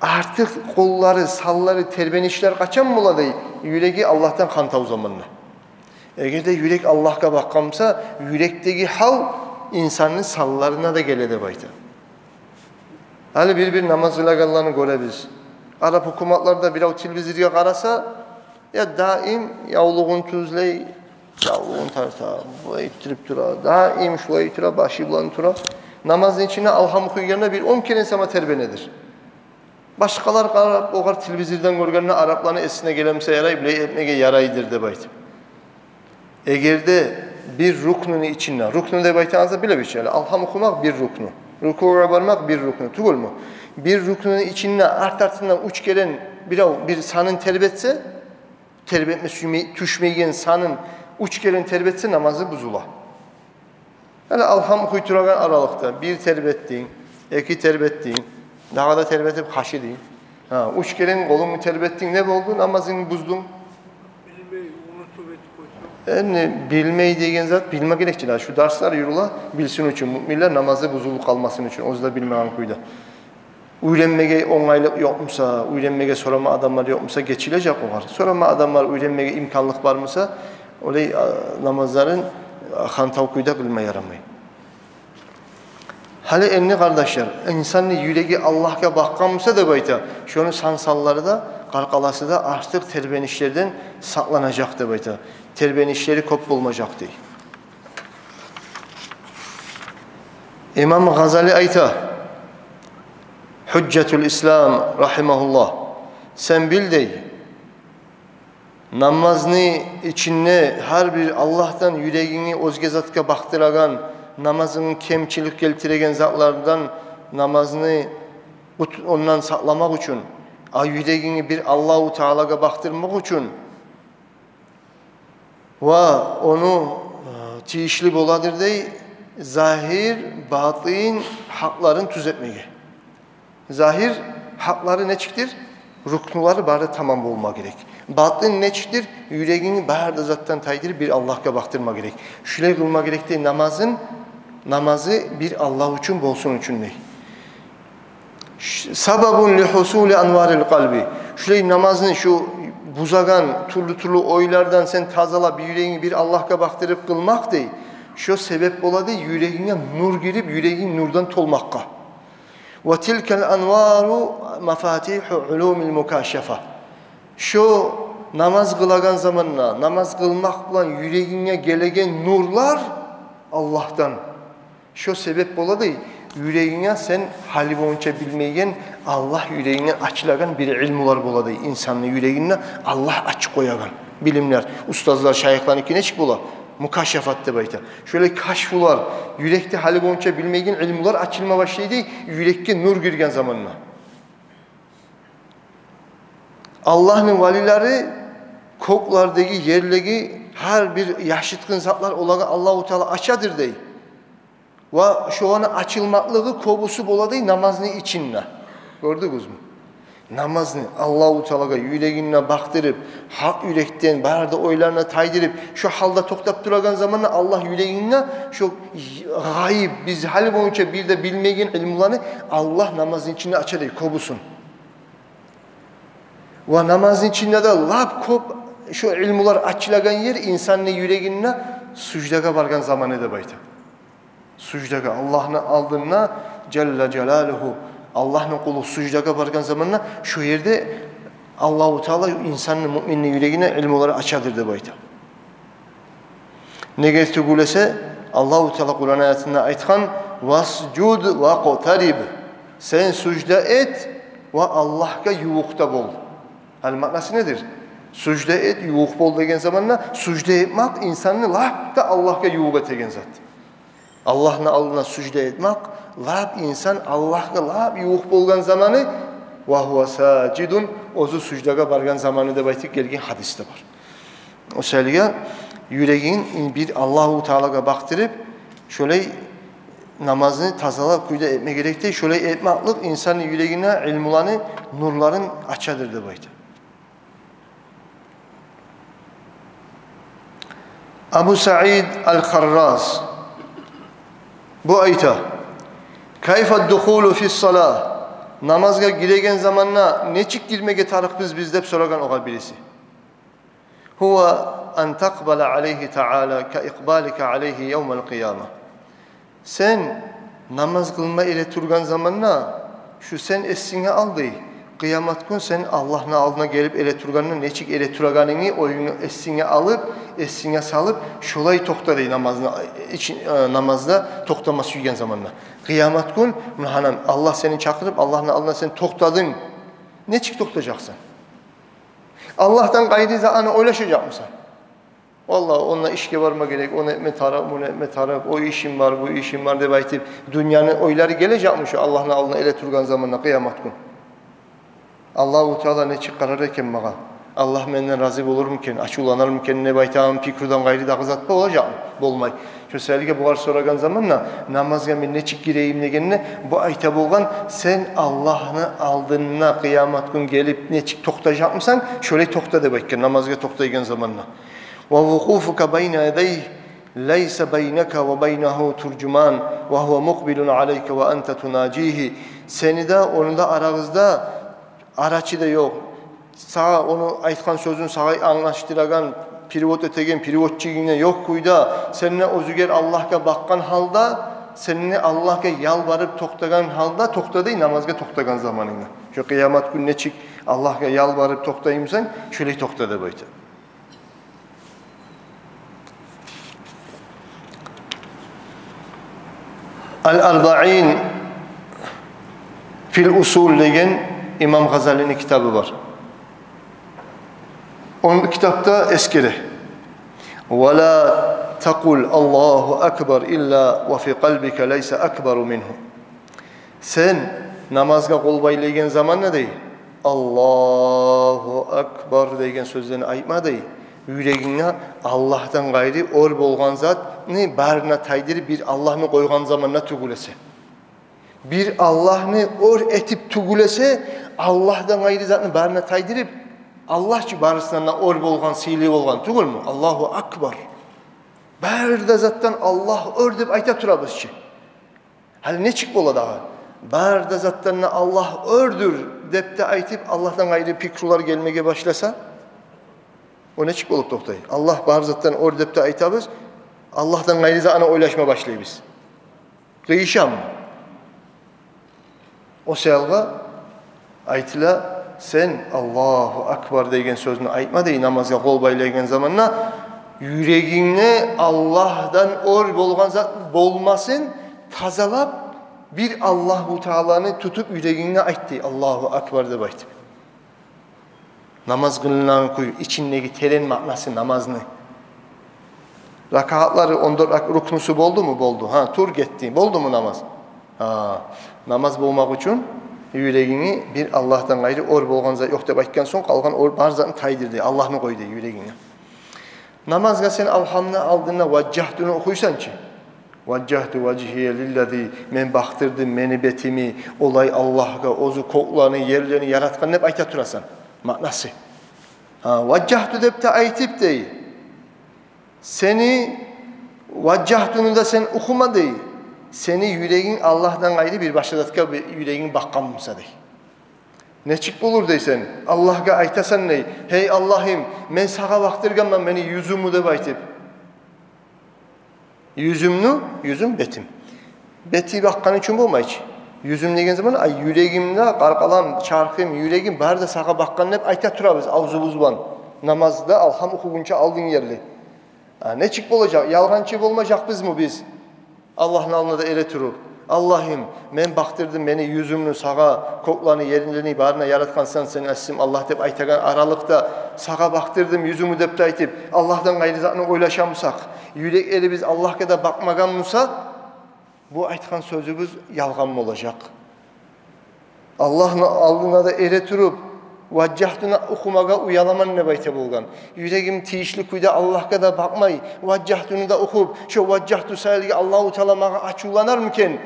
Артыкъ къоллары, санлары, тербенишлер къачан бола дей? Юреги Аллагьдан хантав заманда. Эгер де юрек Аллагьгъа бакъгъан буса, юрекдеги гьал инсанны санларына да геле деп айта. Гьали бир-бир намаз къылагъанланы гёребиз. Араб гьукуматларда бирев телевизоргъа къараса, я даим явлугъун тюзлей, явлугъун тарта, булай этдирип тура, даим шулай тура, башы булан тура. Намазны ичинде Алгьам охуйгъанда бир он керен сама тербенедир. Башгъалар къарап, огъар телевизордан гёргенде, арабланы эсине геле буса ярай, булай этмеге ярайдыр деп айтып. Эгер де бир рукнуну ичинде, рукну деп айтагъаныбызда билебиз чи, Алгьам охумакъ бир рукну, рукугъа бармакъ бир рукну тюгюлмю? Бир рукнуну ичинде арт-артындан уьч керен бирев бир санын тербетсе, тербетме сюймей-, тюшмейген санын уьч керен тербетсе, намазы бузула. Гьали Алгьам охуй турагъан аралыкъда бир тербетдинг, эки тербетдинг, дагъы да тербетип къашыдынг. Гьа, уьч керен къолунгну тербетдинг, не болду? Намазынгны буздунг. Билмей, унутуп этип къойсанг. Энни билмей деген зат, билме герек чи де. Шу дарслар юрюле билсин учун, муъминлер намазы бузулуп къалмасын учун, оьзю де билмеген кюйде. Уьйренмеге онгайлыкъ ёкъ буса, уьйренмеге сорама адамлар ёкъ буса, гечилежек огъар. Сорама адамлар, уьйренмеге имканлыкъ бар буса, олай, а, намазларын, а, хантав кюйде къылма ярамай. Гьали энни, къардашлар, инсанны юреги Аллагьгъа бакъгъан буса деп айта, шону сан-санлары да, къаркъарасы да артыкъ тербенишлерден сакъланажакъ деп айта. Тербенишлери кёп болмажакъ дей. Имам Гъазали айта, Гьужжатул Ислам рагьимагьуллагь: Сен бил дей, намазны ичинде гьар бир Аллагьдан юрегингни оьзге затгъа бакъдырагъан, намазынгны кемчилик гелтиреген затлардан намазны ут-, ондан сакъламакъ учун, а юрегингни бир Аллагьу Таалагъа бакъдырмакъ учун, ва ону, э, тийишли боладыр дей, загьир, батин гьакъларын тюзетмеге. Загьир гьакълары нечикдир? Рукнулары бары тамам болма герек. Батин нечикдир? Юрегингни бары да затдан тайдырып бир Аллагьгъа бакъдырма герек. Шулай къылма герек дей намазын, намазы бир Аллагь учун болсун учун дей. Ш-, сабабун ли хусули анварил къалби. Шулай намазны шу бузагъан тюрлю-тюрлю ойлардан сен тазалап, юрегингни бир Аллагьгъа бакъдырып къылмакъ дей. Шо себеп бола дей юрегинге нур гирип, юрегинг нурдан толмакъгъа. Ва тилкал анвару мафатиху улумил мукашафа. Шо намаз къылагъан заманда, намаз къылмакъ булан юрегинге гелеген нурлар Аллагьдан. Шо себеп бола дей, юрегинге сен гьали болгъунча билмейген, Аллагь юрегинге ачылагъан бир илмулар бола дей. Инсанны юрегинде Аллагь ачып къоягъан билимлер. Устазлар, шайыхланыки нечик бола? Мукашафат деп айта. Шолай кашфулар, юрекде гьали болгъунча билмейген илмулар ачылма башлай дей, юрекге нур гирген заманда. Аллагьны валилери кёклердеги, ерлеги гьар бир яшыртгъын затлар олагъа Аллагьу Таала ачадыр дей. Ва шоланы ачылмакълыгъы кёбюсю бола дей намазны ичинде. Гёрдюгюзмю? Намазны Аллагьу Таалагъа юрегинге бакъдырып, гьакъ юрекден бары да ойларын тайдырып, шо гьалда токътап турагъан заманда Аллагь юрегинге шо гъайып, биз гьали болгъунча бир де билмейген илмуланы Аллагь намазны ичинде ача дей кёбюсюн. Ва намазны ичинде де лап кёп шо илмулар ачылагъан ер инсанны юрегинде суждагъа баргъан заманы деп айта. Суждагъа, Аллагьны алдында, жалла жалалугьу, Аллагьны къулу суждагъа баргъан заманда, шо ерде Аллагьу Таала инсанны, муъминни юрегине илмулар ачадыр деп айта. Неге тюгюл эсе, Аллагьу Таала Къуран аятында айтгъан: «Васжуд вакътариб». Сен сужда эт ва Аллагьгъа ювукъ да бол. Гьали маънасы недир? Сужда эт, ювукъ бол деген заманда, сужда этмакъ инсанны лап да Аллагьгъа ювукъ этеген зат. Аллагьны алдына сужда этмакъ, лап инсан Аллагьгъа лап ювукъ болгъан заманы, «ва гьува сажидун», оьзю суждагъа баргъан заманы деп айтып гелген гьадисде бар. О саялы юрегин бир Аллагьу Таалагъа бакъдырып, шолай намазны тазалап кюйде этме герек дей, шолай этмакълыкъ инсанны юрегине илмуланы нурларын ачадыр деп айта. Абу Саид ал-Харраз бу айта: «Кайфа духулу фис-сала?» Намазгъа гиреген заманда нечик гирмеге тарыкъбыз биз деп сорагъан огъар бириси. «Гьува ан такъбала алайгьи таала ка икъбалика алайгьи явмал къияма». Сен намаз къылма эретургъан заманда, шу сен эсинге ал дей, къыямат гюн сен Аллагьны алдына гелип эретургъанда нечик эретурагъанынгны оюнга, эсинге алып, эсинге салып, шолай токъта дей намазны, ичи-, э, намазда токътама сюйген заманда. Къыямат гюн, муна гьанам, Аллагь сени чакъырып, Аллагьны алдына сен токътадынг. Нечик токътажакъсан? Аллагьдан къайры затны ойлашажакъмысан? «Валлагь, онда ишге барма герек, ону этме тарыкъ, муну этме тарыкъ, о ишим бар, бу ишим бар», — деп айтып, дюньяны ойлары гележекми шу Аллагьны алдына эретургъан заманда, къыямат гюн? Аллагьу Таала нечик къарар экен магъа? Аллагь менден рази болурму экен, ачувланармы экен деп айтагъан пикруден къайры дагъы зат болажакъмы? Болмай. Шо саялы бугъар сорагъан заманда, намазгъа мен нечик гирейим дегенде, бу айта болгъан: «Сен Аллагьны алдына къыямат гюн гелип нечик токътажакъмысан, шолай токъта», — деп айтгъан, намазгъа токътайгъан заманда. «Ва вукъуфука байна ядайгьи лайса байнака ва байнагьу туржуман, ва гьува мукъбилун алайка ва анта тунажигьи». Сени де, ону да арагъызда арачы да ёкъ. Сагъа ону айтгъан сёзюн сагъа англашдырагъан, перевод этеген переводчигинг де ёкъ кюйде, сен де оьзюгер Аллагьгъа бакъгъан гьалда, сен де Аллагьгъа ялбарып токътагъан гьалда токъта дей намазгъа токътагъан заманынгда. Шо къыямат гюн нечик Аллагьгъа ялбарып токътаймысан, шолай токъта деп айта. «Ал-Арбаин фил Усул» деген имам Гъазалини китабы бар. Ону китапда эсгере: «Ва ла такъул Аллагьу акбар илла ва фи къалбика лайса акбару мингьу». Сен намазгъа къол байлайгъан заманда, дей, «Аллагьу акбар» деген сёзлени айтма, дей, юрегингде Аллагьдан къайры оьр болгъан затны барына тайдырып, бир Аллагьны къойгъан заманда тюгюл эсе. Бир Аллагьны оьр этип тюгюл эсе, Аллагьдан къайры затны барына тайдырып, Аллагь чы барысындан да оьр болгъан, сыйлы болгъан, тюгюлмю? Аллагьу акбар. Бары да затдан Аллагь оьр деп айта турабыз чы. Гьали нечик бола дагъы? Бары да затдан да Аллагь оьрдюр деп де айтып, Аллагьдан къайры пикрулар гелмеге башласа, о нечик болуп токътай? Аллагь бары затдан оьр деп де айтабыз, Аллагьдан къайры затны ойлашма башлайбыз. Къыйышамы? О саялгъа айтыла, сен «Аллагьу акбар» деген сёзню айтма, дей, намазгъа къол байлайгъан заманда, юрегингде Аллагьдан оьр болгъан зат болмасын, тазалап, бир Аллагьу Тааланы тутуп юрегингде айт, дей, «Аллагьу акбар» деп айтып. Намаз къылынагъан кюй, ичиндеги терен маънасы намазны. Ракатлары он дёрт рак-, рукнусу болдуму? Болду. Гьа, тур, гетди. Болдуму намаз? Гьа, намаз болмакъ учун юрегингде бир Аллагьдан къайры оьр болгъан зат ёкъ деп айтгъан сонг, къалгъан оьр бар затны тайдыр, дей, Аллагьны къой, дей, юрегингде. Намазгъа сен Алгьамны алдында Важжагьтуну охуйсан чы. «Важжагьту важгьия лиллази», мен бакъдырдым мени бетими олай Аллагьгъа, оьзю кёклени, ерлени яратгъан деп айта турасан. Маънасы. Гьа, «Важжагьту» деп де айтып, дей, сени «Важжагьтуну» да сен охума, дей, сени юрегинг Аллагьдан къайры бир башгъа затгъа бир юрегинг бакъгъан буса, дей. Нечик болур дейсен? Аллагьгъа айтасан, дей: «Гьей Аллагьым, мен сагъа бакъдыргъанман мени юзюмню», – деп айтып. Юзюмню, юзюм – бетим. Бети бакъгъан учун болмай чы. Юзюм деген заман, ай, юрегим де, къаркъарам, чархым, юрегим бары да сагъа бакъгъан деп айта турабыз авзубуз булан. Намазда Алгьам охугъунча алдын ерли. А нечик болажакъ? Ялгъанчы болмажакъбызмы биз? Аллагьны алдына да эретуруп: «Аллагьым, мен бакъдырдым мени юзюмню сагъа, кёклени, ерлени барын да яратгъансан сен, Асим Аллагь», – деп айтагъан аралыкъда, «Сагъа бакъдырдым юзюмню», – деп де айтып, Аллагьдан къайры затны ойлаша бусакъ, юрек эрибиз Аллагьгъа да бакъмагъан буса, бу айтгъан сёзюбюз ялгъан болажакъ. Аллагьны алдына да эретуруп, «Важжагьтуну» охумагъа уяламан деп айта болгъан. Юрегим тийишли кюйде Аллагьгъа да бакъмай, «Важжагьтуну» да охуп, шо «Важжагьту» саялы Аллагьу Таала магъа ачувланармы экен?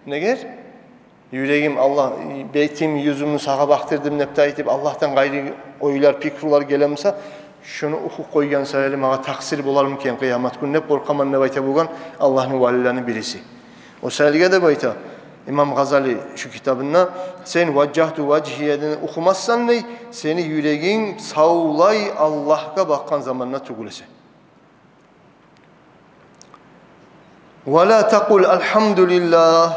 Неге? Юрегим Аллагь, бетим, юзюмню сагъа бакъдырдым деп де айтып, Аллагьдан къайры ойлар, пикрулар геле буса, шону охуп къойгъан саялы магъа такъсыр болармы экен къыямат гюн деп къоркъаман деп айта болгъан Аллагьны валилерини бириси. О саялы деп айта Имам Гъазали шу китабында: сен «Важжагьту важгьияны» охумассан, дей, сени юрегинг савлай Аллагьгъа бакъгъан заманда тюгюл эсе. «Ва ла такъул Алгьамдулиллагь».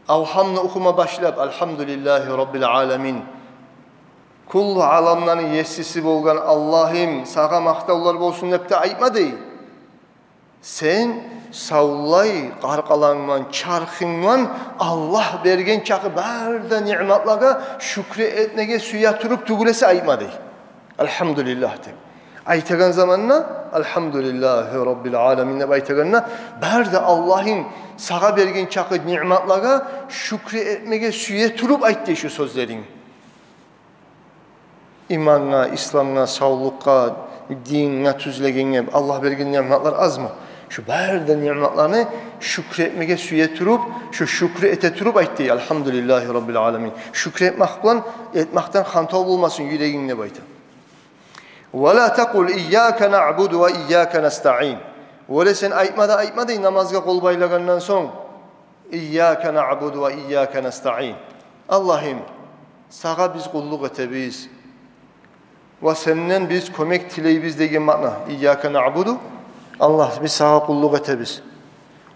Алгьамны охума башлап, «Алгьамдулиллагьи раббил аламин». Кюллю аламланы есиси болгъан Аллагьым, сагъа макътавлар болсун деп де айтма, дей. Сен савлай къаркъарангман, чархынгман Аллагь берген чакъы бары да ниъматлагъа шюкюр этмеге сюе туруп тюгюл эсе айтма, дей. «Алгьамдулиллагь» деп айтагъан заманда, «Алгьамдулиллагьи раббил аламин» деп айтагъанда, бары да Аллагьым сагъа берген чакъы ниъматлагъа шюкюр этмеге сюе туруп айт, дей, шу сёзлеринг. Имангъа, исламгъа, савлукъгъа, динге, тюзлегенге, Аллагь берген ниъматлар азмы? Шу бары да ниъматланы шюкюр этмеге сюе туруп, шу шюкюр эте туруп айт, дей: «Алгьамдулиллагьи раббил аламин». Шюкюр этмек булан, этмекден хантав болмасын юрегинг деп айта. «Ва ла такъул ийяка наъбуду ва ийяка настаъин». Олай сен айтма да айтма, дей, намазгъа къол байлагъандан сонг: «Ийяка наъбуду ва ийяка настаъин». Аллагьым, сагъа биз къуллукъ этебиз ва сенден биз кёмек тилейбиз деген маъна. «Ийяка наъбуду», Аллагь, биз сагъа къуллукъ этебиз.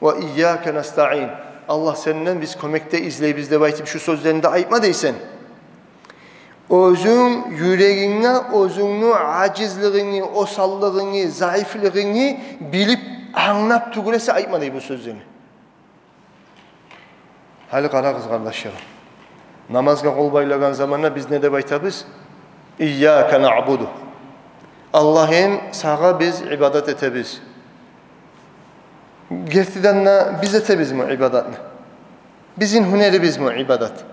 «Ва ийяка настаъин», Аллагь, сенден биз кёмек де излейбиз деп айтып, шу сёзлени де айтма дейсен. Оьзюнг юрегингде оьзюнгню ажизлигингни, осаллыгъынгны, заифлигингни билип, англап тюгюл эсе айтма, дей, бу сёзлени. Гьали къарагъыз, къардашларым. Намазгъа къол байлагъан заманда биз не деп айтабыз? «Ийяка наъбуду». Аллагьым, сагъа биз ибадат этебиз. Гертиден де биз этебизми ибадатны? Бизин гьюнерибизми ибадат?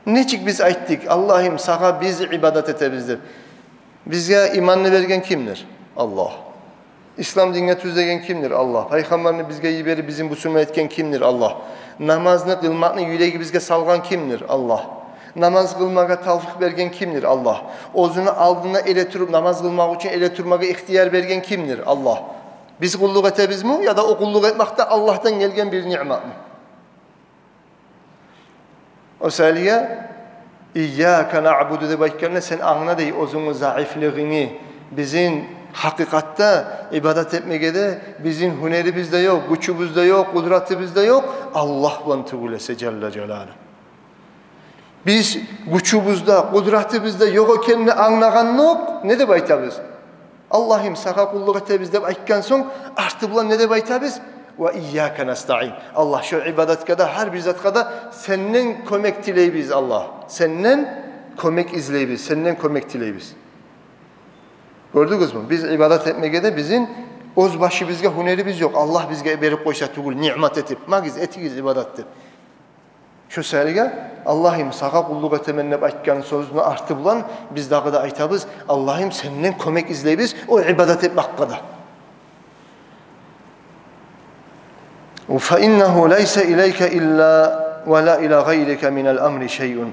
Нечик биз айтдыкъ: «Аллагьым, сагъа биз ибадат этебиз», — деп? Бизге иманны берген кимдир? Аллагь. Ислам динге тюзлеген кимдир? Аллагь. Пайхаммарны бизге йиберип, бизин бусурман этген кимдир? Аллагь. Намазны къылмакъны юрегибизге салгъан кимдир? Аллагь. Намаз къылмагъа тавфикъ берген кимдир? Аллагь. Оьзюню алдында эретуруп, намаз къылмакъ учун эретурмагъа ихтияр берген кимдир? Аллагь. Биз къуллукъ этебизми, яда о къуллукъ этмакъ да Аллагьдан гелген бир ниъматмы? О саялы «Ийяка наъбуду» деп айтгъанда, сен англа дей оьзюнгню заифлигингни. Бизин гьакъыкъатда ибадат этмеге де бизин гьюнерибиз де ёкъ, гючюбюз де ёкъ, къудратыбыз да ёкъ, Аллагь булан тюгюл эсе, жалла жалалу. Биз гючюбюз де, къудратыбыз да ёкъ экенни англагъандокъ, не деп айтабыз? «Аллагьым, сагъа къуллукъ этебиз», — деп айтгъан сонг, арты булан не деп айтабыз? «Ва ийяка настаин». Аллагь, шо ибадатгъа да, гьар бир затгъа да сенден кёмек тилейбиз, Аллагь. Сенден кёмек излейбиз, сенден кёмек тилейбиз. Гёрдюгюзмю? Биз ибадат этмеге де бизин оьз башыбызгъа гьюнерибиз ёкъ. Аллагь бизге берип къойса тюгюл, ниъмат этип: «Магъыз, этигиз ибадат», — деп. Шо саялы «Аллагьым, сагъа къуллукъ этемен» деп айтгъан сёзню арты булан биз дагъы да айтабыз: «Аллагьым, сенден кёмек излейбиз о ибадат этмакъгъа да». «Фа иннагьу лайса илайка илла ва ла ила гъайрика минал амри шайъун».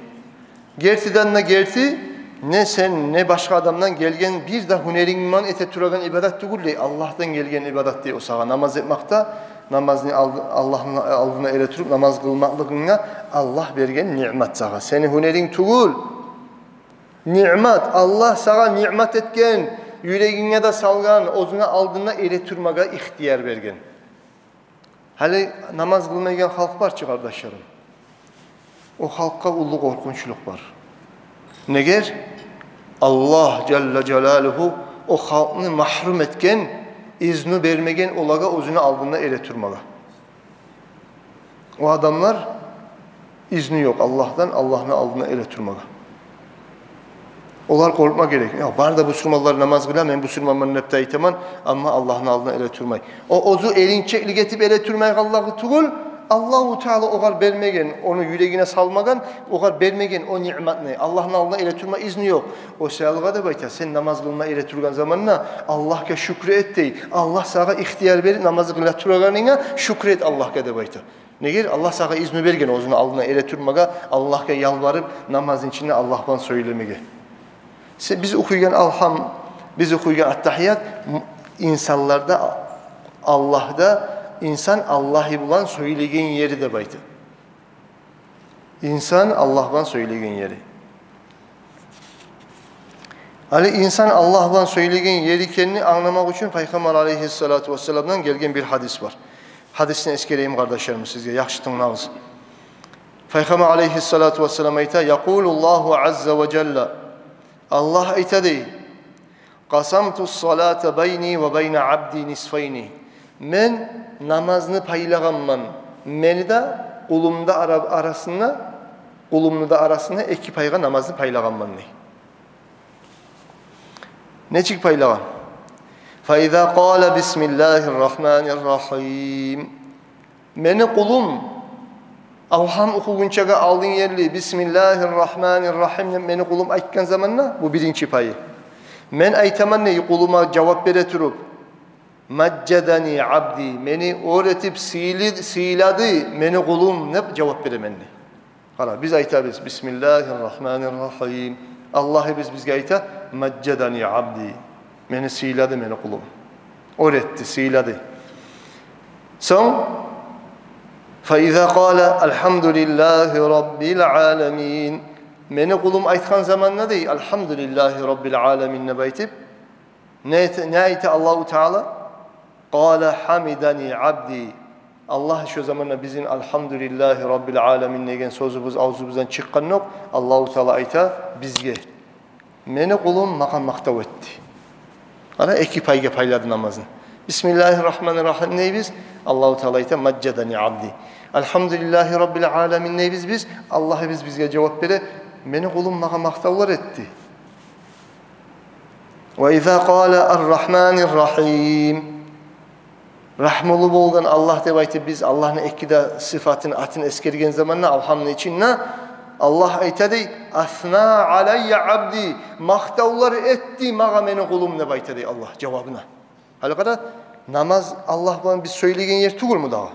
Гертиден де герти, не сен, не башгъа адамдан гелген бир де гьюнеринг булан эте турагъан ибадат тюгюл дей, Аллагьдан гелген ибадат дей о сагъа. Намаз этмакъ да, намазны алды-, Аллагьны алдына эретуруп намаз къылмакълыгъынга Аллагь берген ниъмат сагъа. Сени гьюнеринг тюгюл. Ниъмат, Аллагь сагъа ниъмат этген, юрегинге де салгъан, оьзюню алдында эретурмагъа ихтияр берген. Гьали намаз къылмайгъан халкъ бар чы, къардашларым. О халкъгъа уллу къоркъунчлукъ бар. Негер? Аллагь жалла жалалугьу о халкъны магьрюм этген, изну бермеген олагъа оьзюню алдында эретурмагъа. О адамлар изну ёкъ Аллагьдан Аллагьны алдына эретурмагъа. Олар къоркъма герек. «Я, бары да бусурманлар намаз къыла, мен бусурманман деп де айтаман, амма Аллагьны алдына эретурмай». О оьзю эринчеклик этип эретурмайгъанлыгъы тюгюл, Аллагьу Таала огъар бермеген, ону юрегине салмагъан, огъар бермеген о ниъматны. Аллагьны алдына эретурма изну ёкъ. О саялы деп айта, сен намаз къылма эретургъан заманда Аллагьгъа шюкюр эт дей. Аллагь сагъа ихтияр берип намаз къыла турагъанынга шюкюр эт Аллагьгъа деп айта. Негер? Аллагь сагъа изну берген оьзюню алдына эретурмагъа, Аллагьгъа ялбарып, намазны ичинде Аллагь булан сёйлемеге. Се-, биз охуйгъан алгьам, биз охуйгъан аттагьият, м-, инсанларда, Аллагьда, инсан Аллагьы булан сёйлеген ери деп айта. Инсан Аллагь булан сёйлеген ери. Гьали инсан Аллагь булан сёйлеген ери экенни англамакъ учун Пайхаммар алайгьиссалату вассаламдан гелген бир гьадис бар. Гьадисни эсгерейим, къардашларым, сизге, яхшы тынглагъыз. Пайхаммар алайгьиссалату вассалам айта: «Якъулуллагьу азза ва жалла». Аллагь айта дей: «Къасамтус салата байни ва байна абди нисфайни». Мен намазны пайлагъанман мени де, къулумну да ара-, арасында, къулумну да арасында эки пайгъа намазны пайлагъанман дей. Нечик пайлагъан? «Фа иза къала бисмиллагьир рагьманир рагьим». Мени къулум, алгьам охугъунчагъа алдын ерли, «Бисмиллагьир рагьманир рагьим» деп мени къулум айтгъан заманда, бу биринчи пайы. Мен айтаман дей, къулума жавап бере туруп: «Мажжадани абди», мени оьр этип сыйлы-, сыйлады мени къулум деп жавап беремен дей. Къара, биз айтабыз: «Бисмиллагьир рагьманир рагьим». Аллагьыбыз бизге айта: «Мажжадани абди». Мени сыйлады мени къулум. Оьр этди, сыйлады. Сонг: «Фа иза къала: Алгьамдулиллагьи раббил аламин». Мени къулум айтгъан заманда дей: «Алгьамдулиллагьи раббил аламин» деп айтып, не айта, не айта Аллагьу Таала? «Къала: гьамидани абди». Аллагь шо заманда бизин «Алгьамдулиллагьи раббил аламин» деген сёзюбюз авзубуздан чыкъгъандокъ, Аллагьу Таала айта бизге: «Мени къулум магъа макътав этди». Ана эки пайгъа пайлады намазны. «Бисмиллагьир рагьманир рагьим» дейбиз, Аллагьу Таала айта: «Мажжадани абди». «Алгьамдулиллагьи раббил аламин» дейбиз биз, Аллагьыбыз бизге жавап бере: «Мени къулум магъа макътавлар этди». Ва иза къала ар-Рагьманир Рагьим. Рагьмулу болгъан Аллагь деп айтып, биз Аллагьны эки де сыфатын, атын эсгерген заманда, Алгьамны ичинде Аллагь айта дей: «Асна алайя абди», макътавлар этди магъа мени къулум деп айта дей Аллагь жавабына. Гьали къара, намаз Аллагь булан биз сёйлейген ер тюгюлмю дагъы?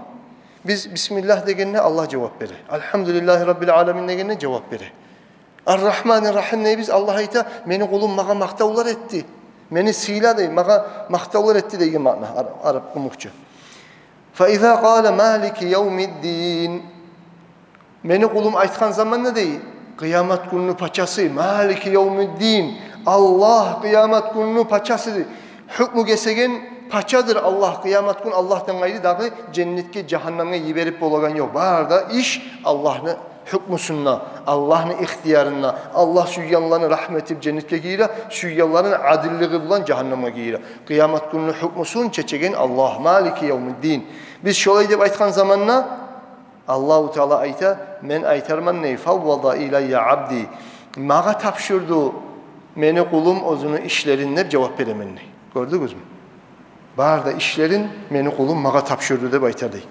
Биз бисмиллагь дегенде Аллагь жавап бере. Альгьамдулиллагьи раббил аламин дегенде жавап бере. Ар-Рагьманир Рагьим дейбиз, Аллагь айта: «Мени къулум магъа макътавлар этди. Мени сыйлады, магъа макътавлар этди» деген маъна, ар-, араб къумукъча. Фа иза къала малики явмиддин. Мени къулум айтгъан заманда дей, къыямат гюнню пачасы, малики явмиддин, Аллагь къыямат гюнню пачасы, гьукму гесеген пачадыр Аллагь, къыямат гюн Аллагьдан къайры дагъы женнетге, жагьаннемге йиберип болагъан ёкъ. Бары да иш Аллагьны гьукмусунда, Аллагьны ихтиярында. Аллагь сюйгенлени рагьму этип женнетге гийире, сюйгенлени адиллиги булан жагьаннемге гийире. Къыямат гюнню гьукмусун чечеген Аллагь, малики явмиддин. Биз шолай деп айтгъан заманда Аллагьу Таала айта: «Мен айтарман дей, фаввада илайя абди, магъа тапшурду мени къулум оьзюню ишлерин», — деп жавап беремен дей. Гёрдюгюзмю? Бары да ишлерин мени къулум магъа тапшурду деп айта дей.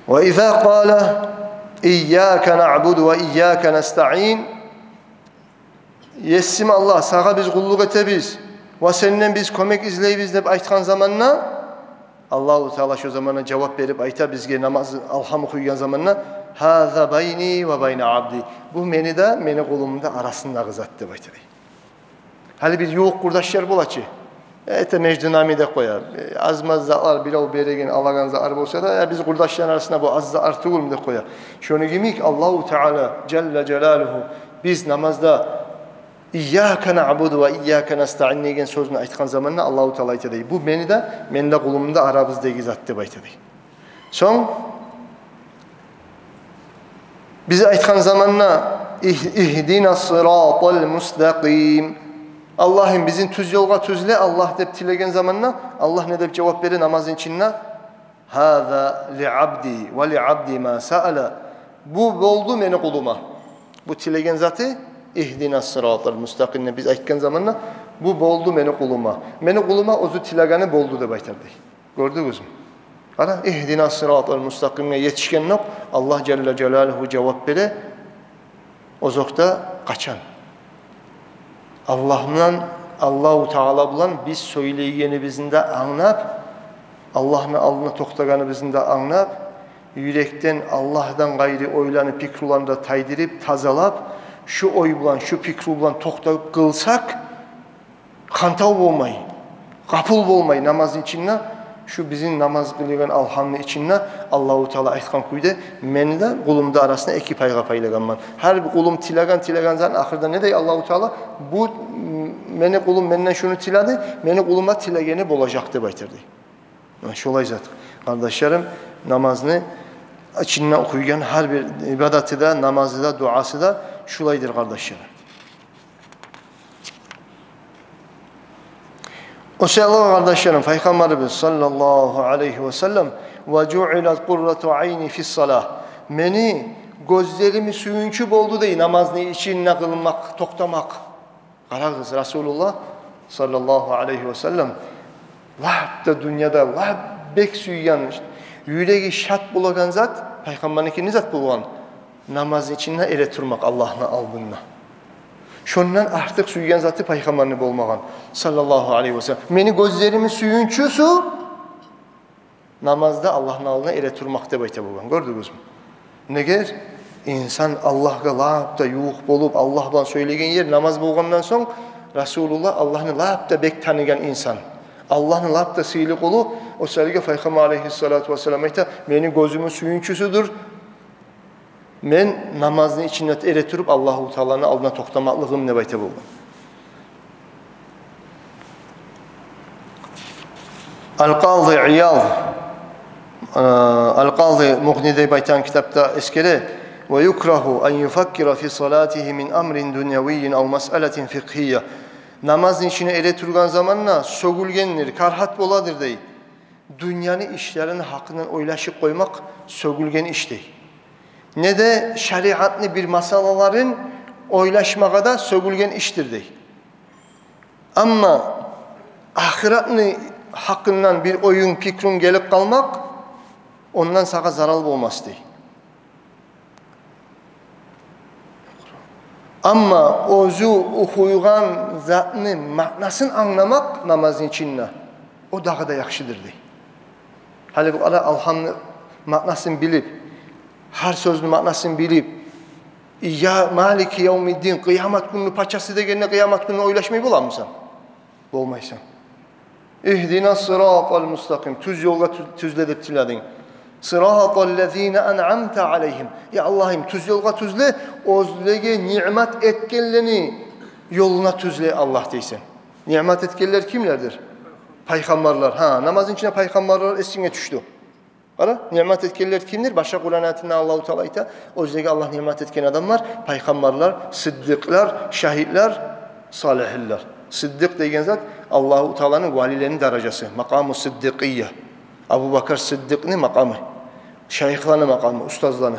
Ва иза къала ийяка наъбуду ва ийяка настаъин. Есим Аллагь, сагъа биз къуллукъ этебиз ва сенден биз кёмек излейбиз деп айтгъан заманда, Аллагьу Таала шо заманда жавап берип айта бизге, намаз, Алгьам охуйгъан заманда: «Гьаза байна ва байна абди». Бу мени де, мени къулумну да арасындагъы зат деп айта дей. Гьали бир ювукъ къурдашлар бола чы. Эте между нами деп къоя. Э, аз-маз затлар, бирев береген, алагъан затлар болса да, э, биз къурдашланы арасында бу аз затлар тюгюлмю деп къоя. Шону йимик Аллагьу Таала жалла жалалугьу биз намазда «Ийяка наъбуду ва ийяка настаъин» деген сёзню айтгъан заманда Аллагьу Таала айта дей: «Бу мени де, мени де къулумну да арабыздагъы зат», — деп айта дей. Сонг биз айтгъан заманда: «Игь-, игьдина сыратал мустакъим». «Аллагьым, бизин тюз ёлгъа тюзле, Аллагь», — деп тилеген заманда, Аллагь не деп жавап бере намазны ичинде? «Гьаза ли абди ва ли абди ма саала». Бу болду мени къулума. Бу тилеген заты, «Игьдина сыратал мустакъим» деп биз айтгъан заманда, бу болду мени къулума. Мени къулума оьзю тилегени болду деп айтар дей. Гёрдюгюзмю? Къара, «Игьдина сыратал мустакъим»ге етишгендокъ, Аллагь жалла жалалугьу жавап бере. Озокъда, къачан? Аллагь булан, Аллагьу Таала булан биз сёйлейгенибизни де англап, Аллагьны алдына токътагъаныбызны да англап, юрекден Аллагьдан къайры ойланы, пикруланы да тайдырып, тазалап, шу ой булан, шу пикру булан токътап къылсакъ, хантав болмай, къапул болмай намазны ичинде, шу бизин намаз къылгъан Алгьамны ичинде Аллагьу Таала айтгъан кюйде мени де, къулумну да арасында эки пайгъа пайлагъанман. Гьар бир къулум тилеген, тилеген затын ахырда не дей Аллагьу Таала? «Бу, м, мени къулум менден шуну тиледи, мени къулума тилегени болажакъ», — деп айтар дей. Муна шолай зат, къардашларым, намазны ичинде охуйгъан гьар бир ибадаты да, намазы да, дуасы да шулайдыр, къардашларым. О саялы, къардашларым, Пайхаммарыбыз саллаллагьу алайгьи ва саллам: «Ва жуъилат къуррату айни фис салагь». Мени гёзлерими сююнчю болду дей намазны ичинде къылмакъ, токътамакъ. Къарагъыз, Расулуллагь саллаллагьу алайгьи ва саллам лап да дюньяда лап бек сюйген, юреги шат болагъан зат Пайхаммарныки не зат болгъан? Намазны ичинде эретурмакъ Аллагьны алдында. Шондан артыкъ сюйген заты Пайхаммарны болмагъан, саллаллагьу алайгьи ва саллам. «Мени гёзлерими сююнчюсю намазда Аллагьны алдына эретурмакъ», — деп айта болгъан. Гёрдюгюзмю? Неге? Инсан Аллагьгъа лап да ювукъ болуп, Аллагь булан сёйлейген ер намаз болгъандан сонг, Расулуллагь Аллагьны лап да бек таныгъан инсан, Аллагьны лап да сыйлы къулу. О саялы Пайхаммар алайгьиссалату вассалам айта: «Мени гёзюмню сююнчюсюдюр мен намазны ичинде эретуруп Аллагьу Тааланы алдына токътамакълыгъым», — деп айта болгъан. Ал-Къази Ияз, э, Ал-Къази Мугъни деп айтагъан китапда эсгере: «Ва юкрагьу ан юфаккира фи салатигьи мин амрин дуньявиййин ав масъалатин фикъгьийя». Намазны ичине эретургъан заманда сёгюлгендир, карагьат боладыр дей, дюньяны ишлерини гьакъындан ойлашып къоймакъ сёгюлген иш дей. Не де шариатны бир масъалаларын ойлашмагъа да сёгюлген ишдир дей. Амма ахыратны гьакъындан бир оюнг, пикрунг гелип къалмакъ, ондан сагъа зарал болмас, дей. Амма оьзю охуйгъан затны маънасын англамакъ намазны ичинде, о дагъы да яхшыдыр, дей. Гьали бу ала алгьамны маънасын билип, гьар сёзню маънасын билип, «Я Малики явмиддин», къыямат гюнню пачасы дегенде, къыямат гюнню ойлашмай боламысан? Болмайсан. «Игьдина сыратал мустакъим», тюз ёлгъа тюз-, тюзле деп тилединг. «Сыратал лазина анъамта алайгьим». Я Аллагьым, тюз ёлгъа тюзле, оьзлеге ниъмат этгенлени ёлуна тюзле, Аллагь, дейсен. Ниъмат этгенлер кимлердир? Пайхаммарлар. Гьа, намазны ичинде пайхаммарлар эсинге тюшдю. Къара, ниъмат этгенлер кимдир? Башгъа Къуран аятында Аллагьу Таала айта, оьзлеге Аллагь ниъмат этген адамлар: пайхаммарлар, сыддикълар, шагьитлер, салигьлер. Сыддикъ деген зат Аллагьу Тааланы валилерини даражасы, макъаму сыддикъия. Абубакар Сыддикъны макъамы, шайыхланы макъамы, устазланы.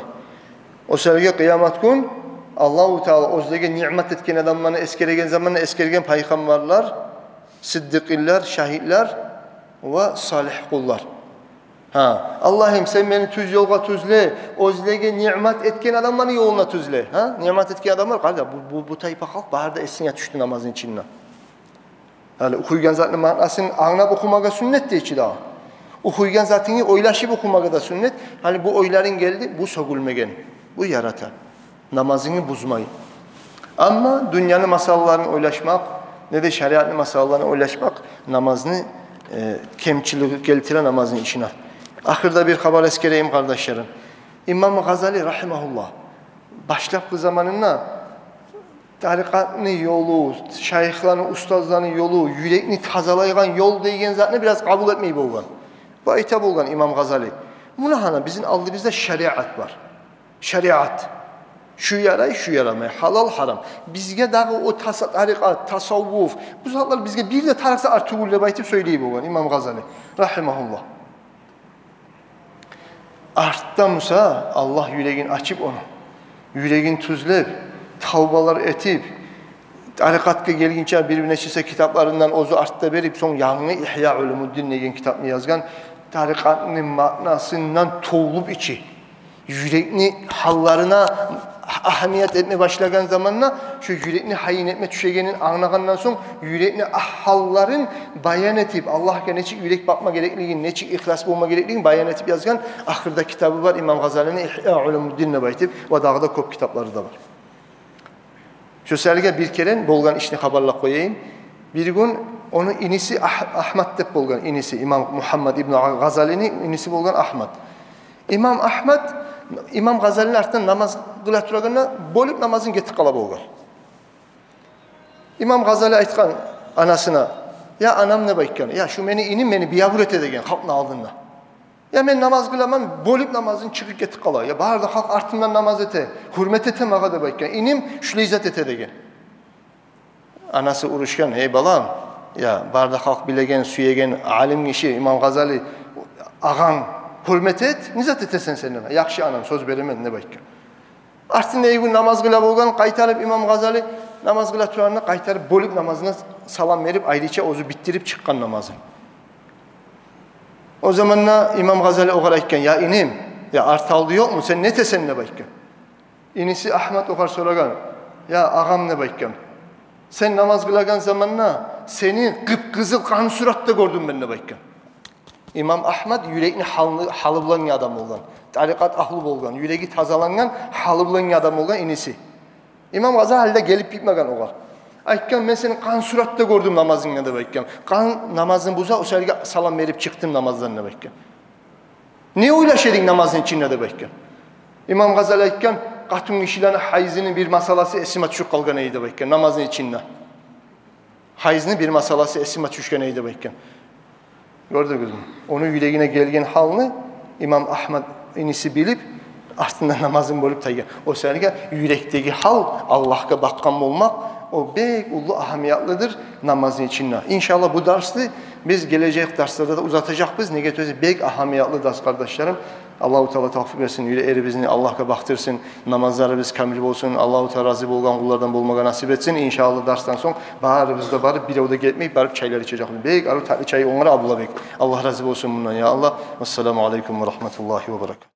О саялы къыямат гюн Аллагьу Таала оьзлеге ниъмат этген адамланы эсгереген заманда эсгерген пайхаммарлар, сыддикълар, шагьитлер ва салигь къуллар. Гьа, Аллагьым, сен мени тюз ёлгъа тюзле, оьзлеге ниъмат этген адамланы ёлуна тюзле. Гьа, ниъмат этген адамлар, къарда, бу, бу, бу тайпа халкъ бары да эсинге тюшдю намазны ичинде. Гьали охуйгъан затны маънасын англап охумагъа сюннет дей чи дагъы. Охуйгъан затынгны ойлашып охумагъа да сюннет. Гьали бу ойларынг гелди, бу сёгюлмеген, бу ярата. Намазынгны бузмай. Амма дюньяны масъалаларын ойлашмакъ, не де шариатны масъалаларын ойлашмакъ намазны, э, кемчилик гелтире намазны ичине. Ахырда бир хабар эсгерейим, къардашларым. Имам Гъазали рагьимагьуллагь башлапгъы заманында тарикъатны ёлу, шайыхланы, устазланы ёлу, юрекни тазалайгъан ёл деген затны бираз къабул этмей болгъан. Бу айта болгъан Имам Гъазали: «Муна гьана бизин алдыбызда шариат бар. Шариат. Шу ярай, шу ярамай, гьалал, гьарам. Бизге дагъы о таса-, тарикъат, тасаввуф, бу затлар бизге бир де тарыкъ затлар тюгюл», — деп айтып сёйлей болгъан Имам Гъазали рагьимагьуллагь. Артда буса Аллагь юрегин ачып ону, юрегин тюзлеп, тавбалар этип, тарикъатгъа гелгинче бир нечесе китапларындан оьзю артда берип, сонг янгы «Ихья улумуддин» деген китапны язгъан, тарикъатны маънасындан толуп ичи, юрекни гьалларына агьамият этме башлагъан заманда, шу юрекни гьайын этме тюшегенин англагъандан сонг, юрекни гьалларын баян этип, Аллагьгъа нечик юрек бакъма гереклигин, нечик ихлас болма гереклигин баян этип язгъан ахырда китабы бар Имам Гъазалини, «Ихья улумуддин» деп айтып, ва дагъы да кёп китаплары да бар. Шо саялы бир керен болгъан ишни хабарлап къояйым. Бир гюн ону иниси Агь-, Агьмад деп болгъан, иниси, имам Мугьаммад ибну Гъазалини иниси болгъан Агьмад. Имам Агьмад имам Гъазалини артындан намаз къыла турагъанда бёлюп намазын гетип къала болгъан. Имам Гъазали айтгъан анасына: «Я анам, — деп айтгъан, — я шу мени иним мени биябур эте», — деген халкъны алдында. «Я мен намаз къыламан, бёлюп намазын чыгъып гетип къала. Я бары да халкъ артымдан намаз эте, гьюрмет эте магъа, — деп айтгъан, — иним шулай зат эте», — деген. Анасы урушгъан: «Эй балам, я бары да халкъ билеген, сюеген алим гиши Имам Гъазали агъанг, гьюрмет эт, не зат этесен сен?» — деген. «Яхшы анам, сёз беремен», — деп айтгъан. Артында эки гюн намаз къыла болгъан, къайтарып Имам Гъазали намаз къыла турагъанда къайтарып бёлюп намазына салам берип, айрыча оьзю битдирип чыкъгъан намазын. О заманда Имам Гъазали огъар айтгъан: «Я иним, я арты-алды ёкъму, сен не этесен?» — деп айтгъан. Иниси Агьмад огъар сорагъан: «Я агъам, — деп айтгъан, — сен намаз къылагъан заманда сени къып-къызыл къан суратда гёрдюм мен», — деп айтгъан. Имам Агьмад юрекни гьалы, гьалы булангъы адам болгъан, тарикъат агьлю болгъан, юреги тазалангъан, гьалы булангъы адам болгъан иниси. Имам Гъазали гьали де гелип битмеген огъар. Айтгъан: «Мен сени къан суратда гёрдюм намазынгда, — деп айтгъан. — Къан намазны буза, о саялы салам берип чыкъдым намаздан», — деп айтгъан. «Не ойлаша эдинг намазны ичинде?» — деп айтгъан. Имам Гъазали айтгъан: «Къатынгишилени гьайзыны бир масъаласы эсиме тюшюп къалгъан эди, — деп айтгъан, — намазны ичинде. Гьайзыны бир масъаласы эсиме тюшген эди», — деп айтгъан. Гёрдюгюзмю? Ону юрегине гелген гьалны Имам Агьмад иниси билип, артындан намазын бёлюп тайгъан. О саялы юрекдеги гьал, Аллагьгъа бакъгъан болмакъ, о бек уллу агьамиятлыдыр намазны ичинде. Иншаллагь, бу дарсны биз гележек дарсларда да узатажакъбыз. Неге тюгюл эсе, бек агьамиятлы дарс, къардашларым. Аллагьу Таала тавфикъ берсин, юреклерибизни Аллагьгъа бакъдырсын, намазларыбыз камил болсун, Аллагьу Таала рази болгъан къуллардан болмагъа насип этсин. Иншааллагь, дарсдан сонг барыбыз да барып, бирев де гетмей, барып чайлар ичежекбиз. Бек арив татли чай онгара, Абдуллагь бек. Аллагь рази болсун мундан, я Аллагь. Ассаламу алейкум ва рагьматуллагьи ва баракатугь.